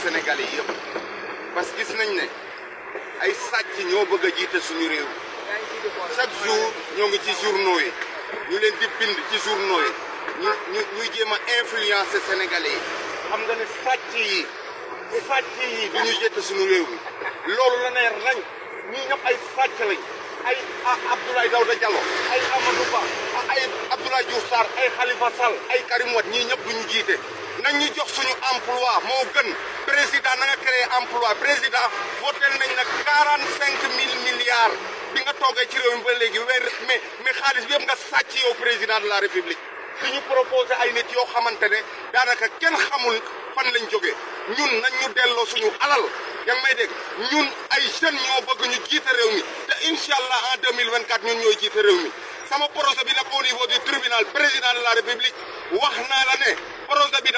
Sénégalais yëpp parce que gis nañ ne ay sàcc ñoo bëgg a jiite suñu réew chaque jour ñoo ngi ci journaux yi ñu leen di bind ci journaux yi ñuy jéem a influencer Sénégalais yi xam nga ne sàcc yi duñu jiite suñu réew mi loolu la neer nañ ñii ñëpp ay sàcc lañ ay Abdoulaye Daouda Diallo ay Amadou Ba ay Abdoulaye Diouf Sarr ay Khalifa Sall ay Karim Wade ñii ñëpp duñu jiite nañ ñu jox suñu emploi moo gën président na nga créé emploi président votel nañ nag 45 000 milliards bi nga toogee ci réew mi ba léegi weer mais xaalis bi yëpp nga sàcc yow président de la république di ñu proposé ay nit yoo xamante ne daanaka kenn xamul fan lañ jógee ñun nañ ñu delloo suñu alal yaa ngi may dégg ñun ay jeunes ñoo bëgg ñu jiite réew mi te incha allah en 2024 ñun ñooy jiite réew mi sama projet bi nag au niveau du tribunal président de la république wax naa la ne projet bi